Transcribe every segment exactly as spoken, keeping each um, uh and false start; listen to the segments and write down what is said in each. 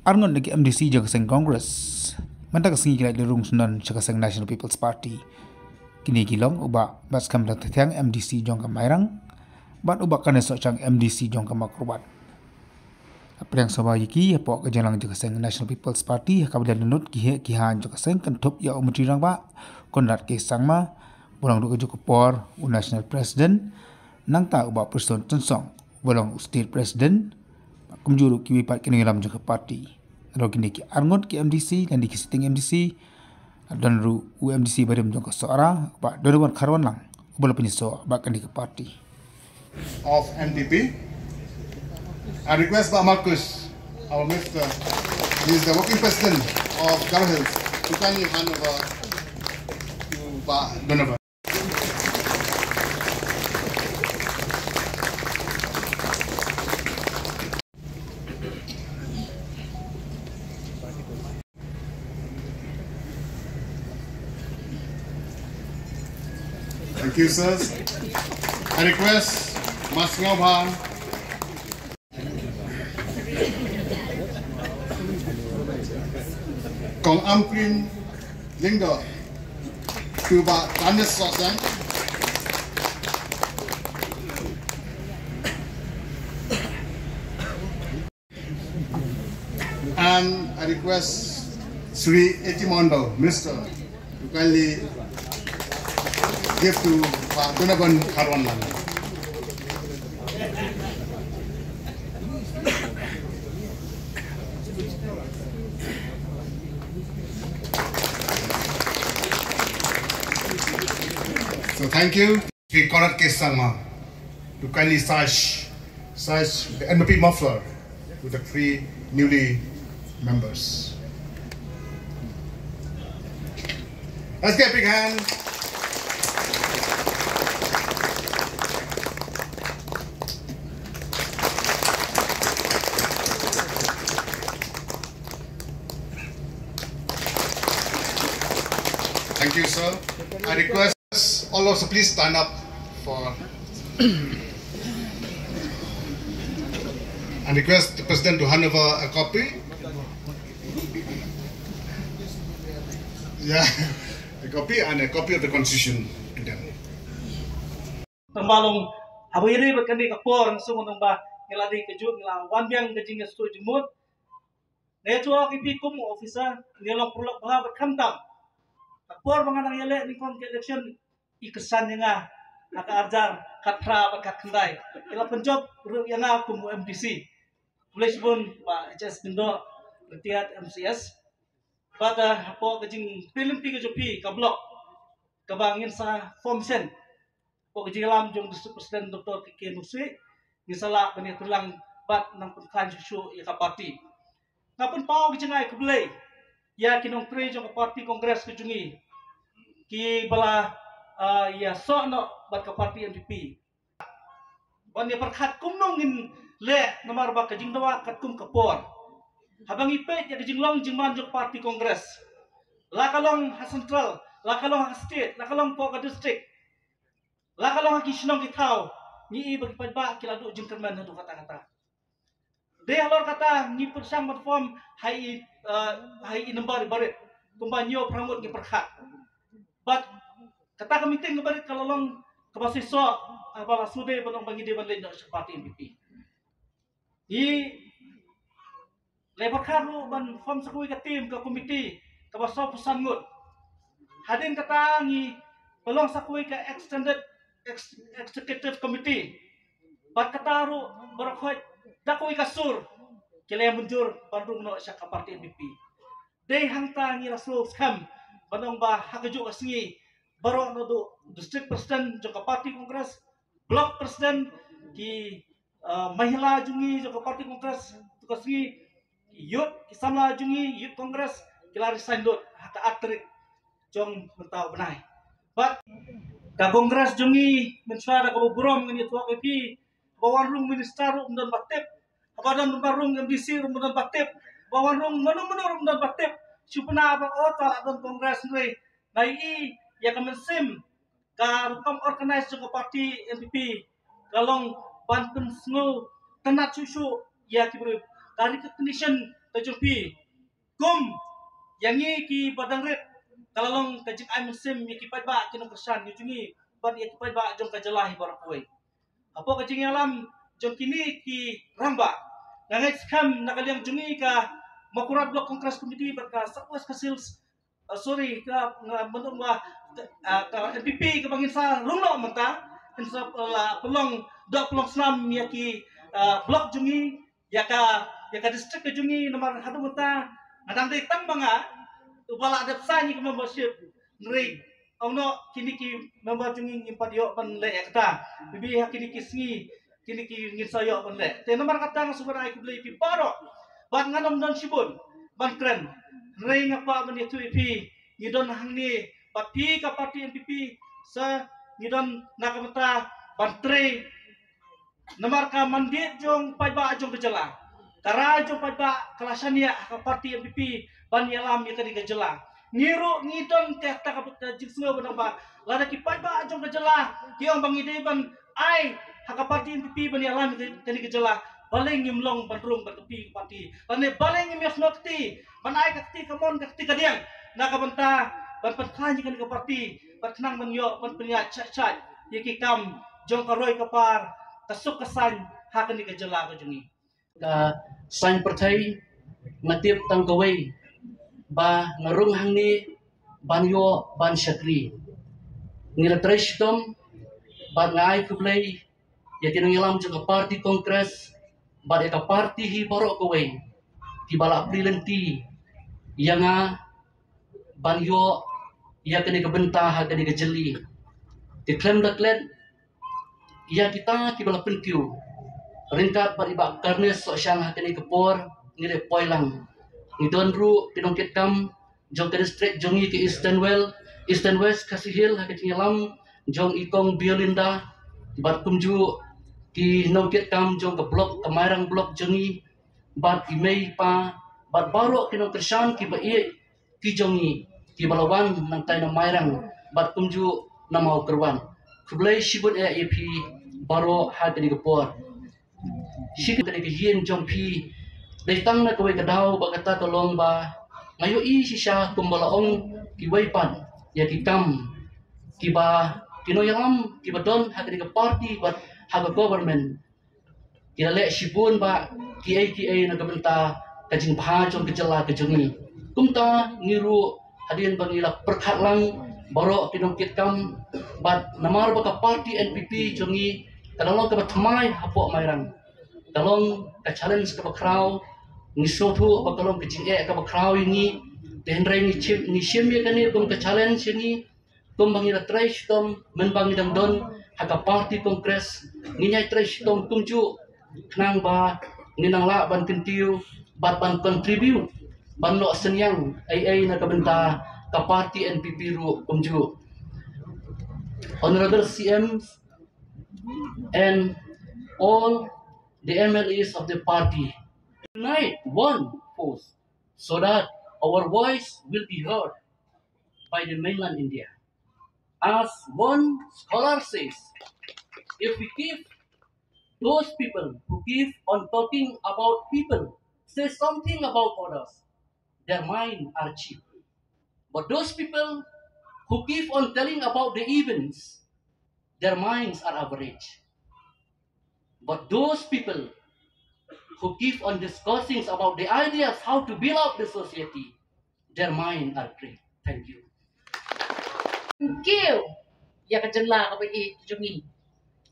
Arngut na ki M D C jong ka seng Congress mynta ka sngi ki la ïa rung shnong sha ka seng National People's Party. Kine ki long u Bah Batskhem Rangtathiang, M D C jong ka Mairang, bad u Bah Kane Sohchang, M D C jong ka Mawkyrwat. Hapdeng sngewbha ïa ki hapoh ka jingïalang jong ka seng National People's Party, ha kaba dei na nud ki heh ki haiñ jong ka seng, kynthup ïa u Myntri Rangbah Conrad K Sangma, ba long ruh ka juh ka por u National President, nangta u Bah Prestone Tynsong ba long u State President, kumjuh ruh kiwei pat ki nongïalam jong ka party. Naduh kine ki arngut ki M D C lane ki sitting M D C, don ruh u M D C barim jong ka Sohra, Bah Donovan Kharwanlang, uba la pynïasoh bad kane ka party. Of N P P. I request Bah Marcus, our minister, he is the working president of Garo Hills, to kindly hand over to Bah Donovan. Thank you, sirs. I request Bah Sngewbha, Kong Amkrin Lyngdoh, to Bah Kane Sohchang. And I request Shri A T Mondal, Minister, to kindly give to Bah Donovan Kharwanlang. So thank you. Shri Conrad K Sangma to kindly sash, sash the N P P muffler with the three newly members. Let's get a big hand. Thank you, sir. I request all of us, please stand up for and request the president to hand over a copy. Yeah, a copy and a copy of the constitution to them. Tang ba long haba ïa ri ba kane ka por nga sngew nang ba ngi la dei ka juk ngi la wan biang ka jingïasyllok jingmut. Nga ïathuh ïa phi kum u officer, ngi long paralok bha bad khamtam ka por ba nga dang ïaleh nyngkong ka election, i kyrshan ïa nga ha ka arhajar khatphra bad khatkhyndai. I la pynjop ruh ïa nga kum u M D C. Khublei shibun Bah H S Lyngdoh, retired M C S. Bad, ah, hapoh ka jingpyllun phi ka jong phi ka block kaba ngin sa form shen, hapoh ka jingïalam jong District President Doctor K K Nusih, ngin sa lah ban ïatreilang bad nang pynkhlaiñ shuh shuh ïa ka party. Nga pynpaw ka jingai khublei ïa ki nongtrei jong ka party Congress ka jong ngi, kiba la, ah, ïasoh noh bad ka party N P P. Ban ïa pyrkhat kumno ngin leh namar ba ka jingdawa katkum ka por. Haba ngi peit ïa ka jinglong jingman jong ka party Congress, la ka long ha central, la ka long ha state, la ka long hapoh ka district, la ka long ha ki shnong ki thaw, ngi i ba ki paidbah ki la duh jingkyrmen haduh katta katta. Dei halor kata ngi pyrshang ban form ha i, eh, ha i number i barit kumba hynñiew phra ngut ngi pyrkhat. Bad kata ka meeting ka barit ka la long kaba shisha, ah, ba la shu dei ban ong ba ngi dei ban leit noh sha party N P P. Ngi la pyrkhat ruh ban form sa kawei ka team, ka committee kaba sawphew san ngut. Hadien kata ngi pynlong sa kawei ka extended ex-, executive committee. Bad kata ruh baroh khoit da kawei ka sur ki la mynjur ban rung noh sha ka party N P P. Dei hangta ngi la sngewskhem ban ong ba ha kajuh ka sngi baroh naduh district president jong ka party Congress, block president, ki, uh, mahila jong ngi jong ka party Congress tu ka sngi, ki youth, ki samla jong ngi, Youth Congress, ki la resign lut ha ka ar tarik jong mynta u bnai. Bad ka Congress jong ngi mynshuwa da kaba burom ngan ïathuh ïa phi, haba wan rung minister ruh ym don ba tip, haba don ba rung M D C ruh ym don ba tip, haba wan rung mano mano ruh ym don ba tip. Shu pynah ba o ta la don Congress hynrei nga ïohi ïa ka mynsiem ka rukom organize jong ka party N P P ka long ban pynsngewtynnat shuh shuh ïa ki briew. Ka recognition ka jong phi kum ïa ngi ki ba dang rit ka la long ka jingai mynsiem ïa ki paidbah ki nongkyrshan ki jong ngi bad ïa ki paidbah jong ka jylla hi baroh kawei. Hapoh ka jingïalam jong kine ki rangbah, nga ngeit skhem na ka liang jong ngi ka Mawkyrwat Block Congress Committee bad ka South West Khasi Hills, uh, sorry, ka, nga mynta ba, uh, ka N P P ka ba ngin sa rung noh mynta, ngin sa, uh, la pynlong, dok pynlong snam ïa ki, uh, block jong ngi, ïa ka, ïa ka district ka jong ngi namar haduh mynta nga dang dei tang ba nga uba la dep sign ïa ka membership. Hynrei ong noh kine ki member jong ngi ngim pat ïoh ban leh ïa kata. Maybe ha kine ki sngi kine ki ngin sa ïoh ban leh. Te namar kata nga sngewbha ai khublei ïa phi baroh. Bad ngan ym don shibun ban kren. Hynrei nga kwah ban ïathuh ïa phi ngi don hangne bad phi ka party N P P sa ngi don na ka bynta ban trei namar ka mandate jong paidbah jong ka jylla, ka rai jong paidbah ka la shaniah ha ka party N P P ban ïalam ïa kane ka jylla. Ngi ruh ngi don kata ka, ka jingsngew ba nang ba lada ki paidbah jong ka jylla ki ong ba ngi dei ban ai ha ka party N P P ban ïalam ïa kane ka jylla, balei ngim long ban rung bad ka phi ka party? Lane balei ngim ïasnoh kti ban ai ka kti kamon ka kti kadiang na ka bynta ban pynkhlaiñ ïa kane ka party bad khnang ban ïoh ban pynïaid shait shait ïa ki kam jong ka roi ka par, ka suk ka saiñ ha kane ka jylla ka jong ngi. Ka saiñ pyrthei nga tip tang kawei ba nga rung hangne ban ïoh ban shakri. Ngi la trei shitom bad nga ai khublei ïa ki nongïalam jong ka party Congress bad ïa ka party hi baroh kawei kiba la plie lynti ïa nga ban ïoh ïa kane ka bynta ha kane ka jylli. Te khlem da klet ïa kita kiba la pynkiew ryngkat bad i Bah Carnes Sohshang ha kane ka por ngi la poi lang. Ngi don ruh ki nongkitkam jong ka district jong ngi ka Eastern Well, Eastern West Khasi Hills ha ka jingïalam jong i Kong Biolinda bad kumjuh ki nongkitkam jong ka block, ka Mairang block jong ngi bad i mei i pa bad baroh ki nongkyrshan kiba ïeit ki jong ngi kiba la wan nangtai na Mairang bad kumjuh na Mawkyrwat. Khublei shibun eh ïa phi baroh ha kane ka por. Shi kane ka ïing jong phi dei tang na kawei ka daw ba kata ka long ba nga ïohi shisha kumba la ong kiwei pat ïa ki kam kiba ki nongïalam kiba don ha kane ka party bad ha ka government ki la leh shibun ba kiei kiei na ka bynta ka jingbha jong ka jylla ka jong ngi. Kumta ngi ruh hadien ba ngi la pyrkhat lang baroh ki nongkitkam bad namar ba ka party N P P jong ngi ka la long kaba thymmai hapoh Mairang. Ka long ka challenge kaba khraw, ngi sngewthuh ba ka long ka jingeh kaba khraw ïa ngi. Te hynrei ngi shim, ngi shim ïa kane kum ka challenge ïa ngi. Kumba ngi la trei shitom mynba ngi dang don ha ka party Congress, ngin ïai trei shitom kumjuh khnang ba ngin nang lah ban kyntiew bad ban contribute ban noh synñiang ei ei na ka bynta ka party N P P ruh kumjuh. Honorable C M and all the M L As of the party, unite one force so that our voice will be heard by the mainland India. As one scholar says, if we give those people who keep on talking about people say something about others, their minds are cheap. But those people who keep on telling about the events, their minds are average. But those people who keep on discussing about the ideas how to build up the society, their mind are great. Thank you. Thank you. Ïa ka jylla kaba ïeit jong ngi.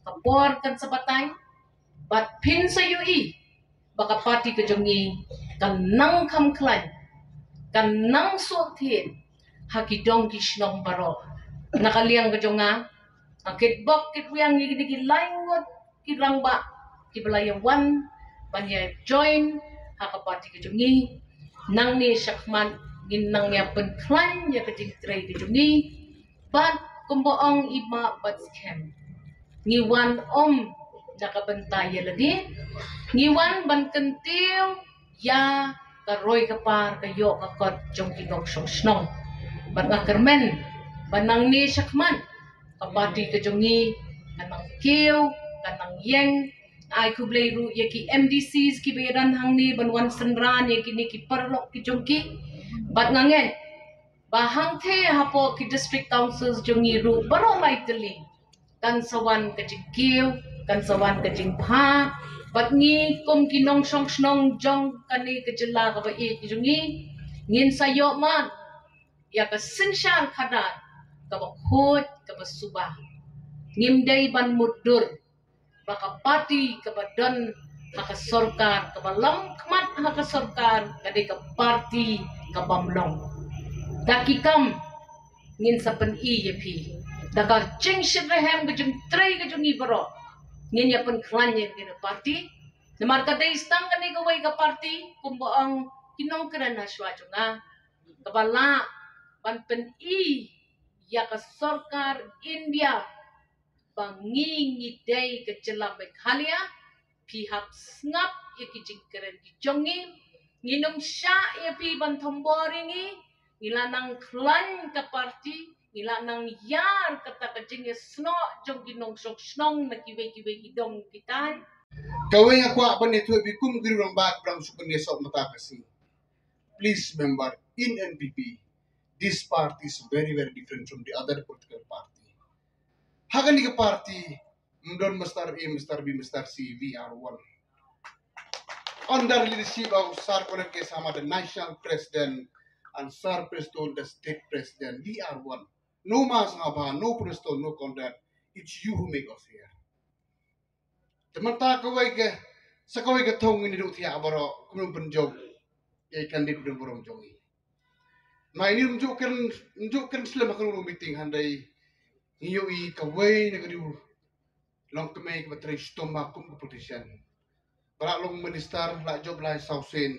Ka por kan sa batai bad phin sa ïohi ba ka party ka jong ngi kan nang kham khlaiñ, kan nang suk thied ha ki dong ki shnong baroh. Na ka liang ka jong nga, nga kitbok kitrwiang ïa kine ki lai ngut ki rangbah kiba la ïa wan ban ïa join ha ka party ka jong ngi. Nangne shakhmat ngin nang ïa pynkhlaiñ ïa ka jingtrei ka jong ngi. Bad kumba ong i Bah Batskhem, ngi wan ym na ka bynta ïa lade, ngi wan ban kyntiew ïa ka roi ka par, ka ïoh ka kot jong ki nongshong shnong. Bad nga kyrmen ba nangne shakhmat ka party ka jong ngi kan nang kiew, kan nang ïeng, Ai khublei ruh ïa ki M D Cs kiba ïadon hangne ban wan synran ïa kine ki paralok ki jong ki. Bad nga ngeit ba hangtei hapoh ki district councils jong ngi ruh baroh lai tylli kan sa wan ka jingkiew, kan sa wan ka jingbha. Bad ngi kum ki nongshong shnong jong kane ka jylla kaba ïeit jong ngi, ngin sa ïoh man ïa ka synshar khadar kaba khuid kaba suba. Ngim dei ban mutdur ba ka parti kaba don ha ka sorkar, kaba long khmat ha ka sorkar, ka dei ka parti ka bym long. Da ki kam ngin sa pyni ïa phi, da ka jingshit rhem ka jingtrei ka jong ngi baroh, ngin ïa pynkhlaiñ ïa kane ka parti. Namar ka dei tang kane kawei ka parti, kumba ong ki nongkren ha shuwa jong nga, kaba lah ban pyni ïa ka sorkar India ba ngi ngi dei ka jylla Meghalaya. Phi hap sngap ïa ki jingkren ki jong ngi. Ngin ym shah ïa phi ban thombor ïa ngi. Ngi la nang khlaiñ ka parti, ngi la nang ïar kata ka jingïasnoh jong ki nongshong shnong na kiwei kiwei ki dong ki thaiñ. Kawei nga kwah ban ïathuh ïa phi kum ki rangbah ba dang shu pynïasoh mynta ka sngi. Please remember, in N P P, this party is very, very different from the other political party. Ha kane ka party, ym don Mister A, Mister B, Mister C, we are one. Under leadership of Sir Conrad K Sangma, the national president, and Sir Prestone, the state president, we are one. No Mass Ngaba, no Prestone, no Conrad. It's you who make us here. Te mynta kawei ka, sa kawei ka thong ngin ïa duh thiah baroh, kumno pynjop ïa i candidate ba don burom jong ngi. Mai ni ym ju kren, ym ju kren slem ha ka meeting, hynrei ngi ïohi kawei na ka dei u longkmie kaba trei shitom kum ka politician. Ba la long minister, la jop lai saw sien,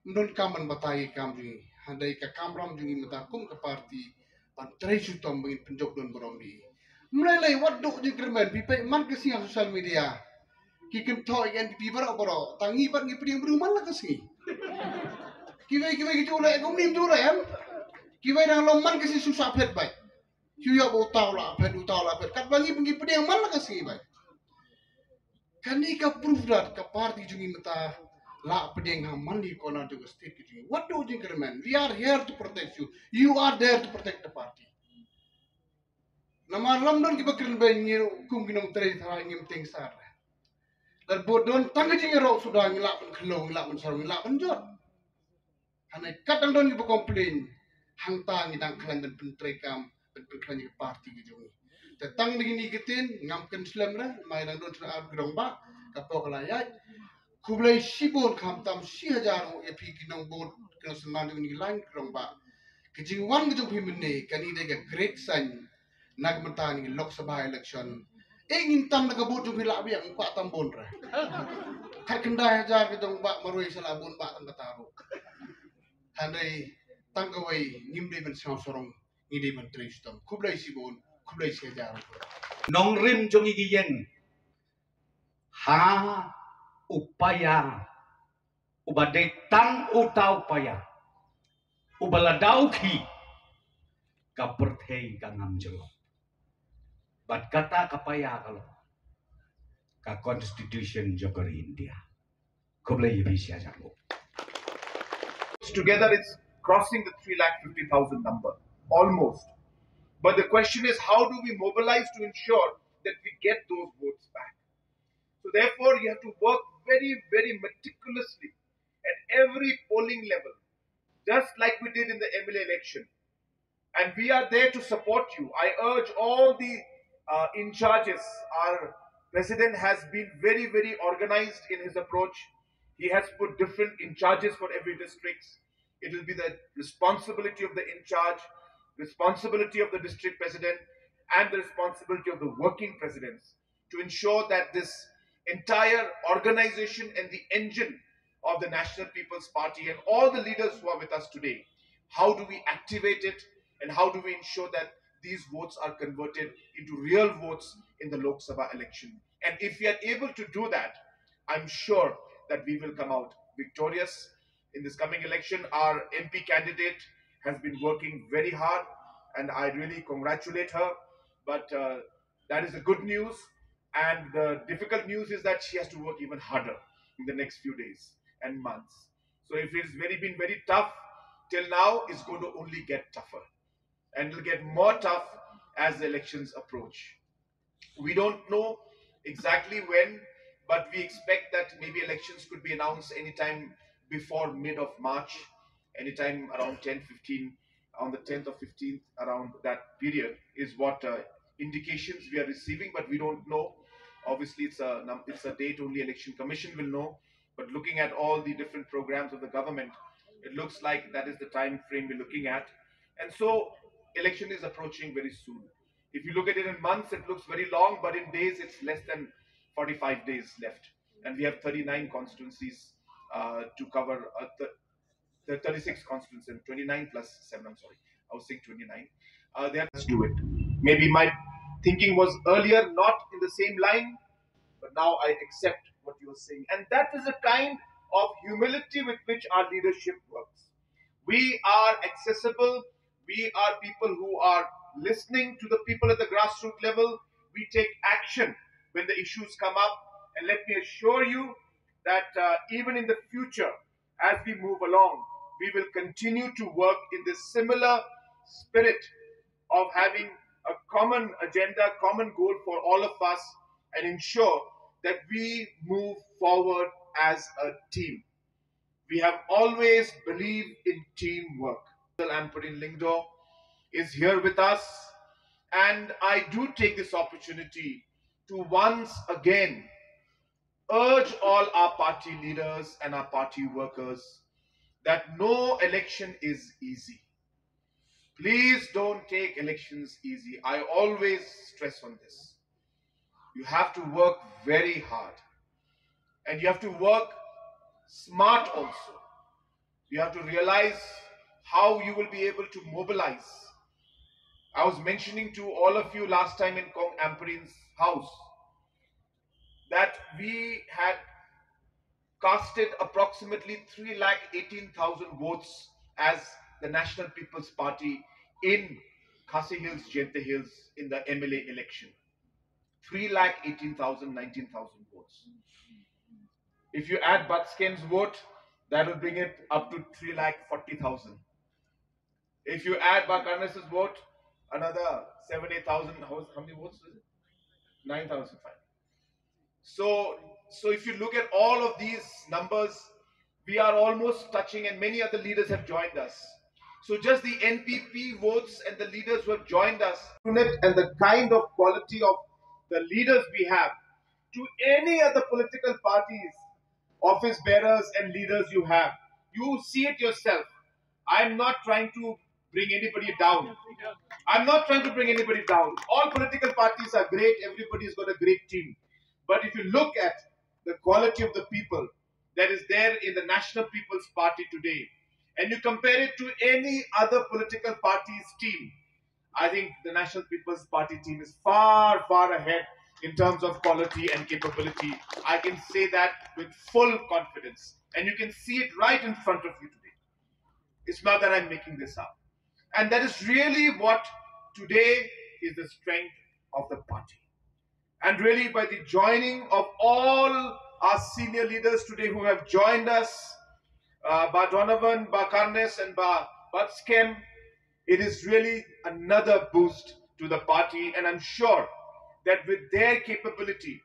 ym don kam ban batai ïa ka kam jong ngi. Hynrei ka kamram jong ngi mynta kum ka party ban trei shitom ba ngin pynjop don burom ïa i. Ym lei lei, wat duh jingkyrmen, phi peit man ka sngi ha social media. Ki kynthoh ïa ka N P P baroh baroh, tang ngi pat ngi pdiang briew man la ka sngi. Kiwei kiwei ki ju leh kumne, ym ju leh em. Kiwei dang long man ka sngi shu sah phet beit. Shu ïoh ba uta u la phet, uta u la phet. Katba ngi ngi pdiang man la ka sngi beit. Kane ka proof that ka party jong ngi mynta la pdiang ha man ki corner jong ka state ka jong ngi. Wat duh jingkyrmen. We are here to protect you. You are there to protect the party. Namar lym don kiba kren beiñ, ngi ruh kum ki nongtrei tharai ngim tieng sar. Lada bun don tang ka jingïaroh suda ngi lah ban khlong, ngi lah ban sarong, ngi lah ban jot. Hynrei kat dang don kiba complain, hangta ngi dang khlaiñ ban pyntreikam, ban pynkhlaiñ ïa ka party ka jong ngi. Te tang da kine ki ktien, ngam kren slem re, mai dang don shuh ar ki rangbah, ka por ka la ïaid. Khublei shibun, khamtam shi hajar nguh ïa phi ki nong vote, ki nongsynran jong ngi, ki lain ki rangbah. Ka jingwan ka jong phi mynne, kane dei ka great sign na ka bynta ngi Lok Sabha election. Eh, ngin tam na ka vote jong phi lah biang, kwah tam bun re. Khatkhyndai hajar ki rangbah marwei sa lah bun bah tang kata ruh. Hynrei tang kawei, ngim dei ban sngewsarong, ngi dei ban trei shitom. Khublei shibun, khublei shi hajar. Nongrim jong ngi ki ïeng ha u paia uba dei tang uta u paia uba lada u khih ka pyrthei ka ngam jyllop. Bad kata ka paia ka long ka Constitution jong ka ri India. Khublei ïa phi shi hajar nguh. Together, it's crossing the three lakh fifty thousand number, almost. But the question is, how do we mobilize to ensure that we get those votes back? So therefore, you have to work very, very meticulously at every polling level, just like we did in the M L A election. And we are there to support you. I urge all the uh, in charges. Our president has been very, very organized in his approach. He has put different in charges for every district. It will be the responsibility of the in charge, responsibility of the district president, and the responsibility of the working presidents to ensure that this entire organization and the engine of the National People's Party and all the leaders who are with us today, how do we activate it and how do we ensure that these votes are converted into real votes in the Lok Sabha election? And if we are able to do that, I'm sure that we will come out victorious in this coming election. Our M P candidate has been working very hard, and I really congratulate her. But uh, that is the good news. And the difficult news is that she has to work even harder in the next few days and months. So if it's very been very tough till now, it's going to only get tougher, and it'll get more tough as the elections approach. We don't know exactly when, but we expect that maybe elections could be announced anytime before mid of March, anytime around ten, fifteen, on the tenth or fifteenth, around that period is what uh, indications we are receiving, but we don't know. Obviously, it's a num- it's a date only Election Commission will know. But looking at all the different programs of the government, it looks like that is the time frame we're looking at. And so, election is approaching very soon. If you look at it in months, it looks very long, but in days, it's less than forty-five days left. And we have thirty-nine constituencies uh, to cover, uh, th- the thirty-six constituencies, and twenty-nine plus seven, I'm sorry, I was saying twenty-nine. Uh, they have to do it. Maybe my thinking was earlier not in the same line, but now I accept what you are saying. And that is a kind of humility with which our leadership works. We are accessible. We are people who are listening to the people at the grassroots level. We take action when the issues come up. And let me assure you that uh, even in the future, as we move along, we will continue to work in this similar spirit of having a common agenda, common goal for all of us, and ensure that we move forward as a team. We have always believed in teamwork. Ampareen Lyngdoh is here with us, and I do take this opportunity to once again urge all our party leaders and our party workers that no election is easy. Please don't take elections easy. I always stress on this. You have to work very hard, and you have to work smart also. You have to realize how you will be able to mobilize. I was mentioning to all of you last time in Kong Ampareen's house that we had casted approximately three lakh eighteen thousand votes as the National People's Party in Khasi Hills, Jaintia Hills in the M L A election. Three lakh eighteen thousand, nineteen thousand votes. If you add Batskem's vote, that will bring it up to three lakh forty thousand. If you add Bah Karnes's vote, another seven, eight thousand, how, how many votes is it? Nine thousand five. So, so if you look at all of these numbers, we are almost touching, and many other leaders have joined us. So just the N P P votes and the leaders who have joined us, and the kind of quality of the leaders we have, to any other political parties, office bearers and leaders you have, you see it yourself. I'm not trying to bring anybody down. I'm not trying to bring anybody down. All political parties are great. Everybody's got a great team. But if you look at the quality of the people that is there in the National People's Party today, and you compare it to any other political party's team, I think the National People's Party team is far, far ahead in terms of quality and capability. I can say that with full confidence. And you can see it right in front of you today. It's not that I'm making this up. And that is really what today is the strength of the party. And really, by the joining of all our senior leaders today who have joined us, uh, Bah Donovan, Bah Karnes, and Bah Batskem, it is really another boost to the party. And I'm sure that with their capability,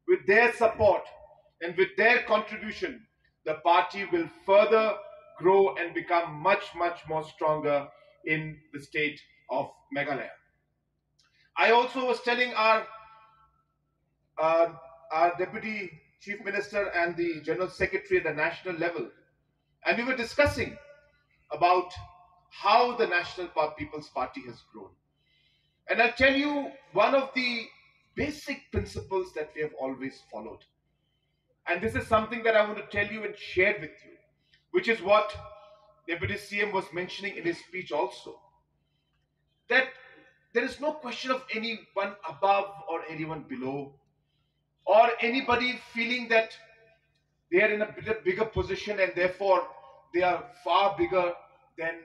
with their support, and with their contribution, the party will further grow and become much, much more stronger in the state of Meghalaya. I also was telling our, uh, our Deputy Chief Minister and the General Secretary at the national level, and we were discussing about how the National Pa- People's Party has grown. And I'll tell you one of the basic principles that we have always followed. And this is something that I want to tell you and share with you, which is what Deputy C M was mentioning in his speech also, that there is no question of anyone above or anyone below, or anybody feeling that they are in a bit- bigger position and therefore they are far bigger than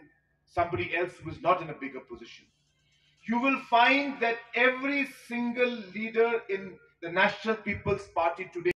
somebody else who is not in a bigger position. You will find that every single leader in the National People's Party today.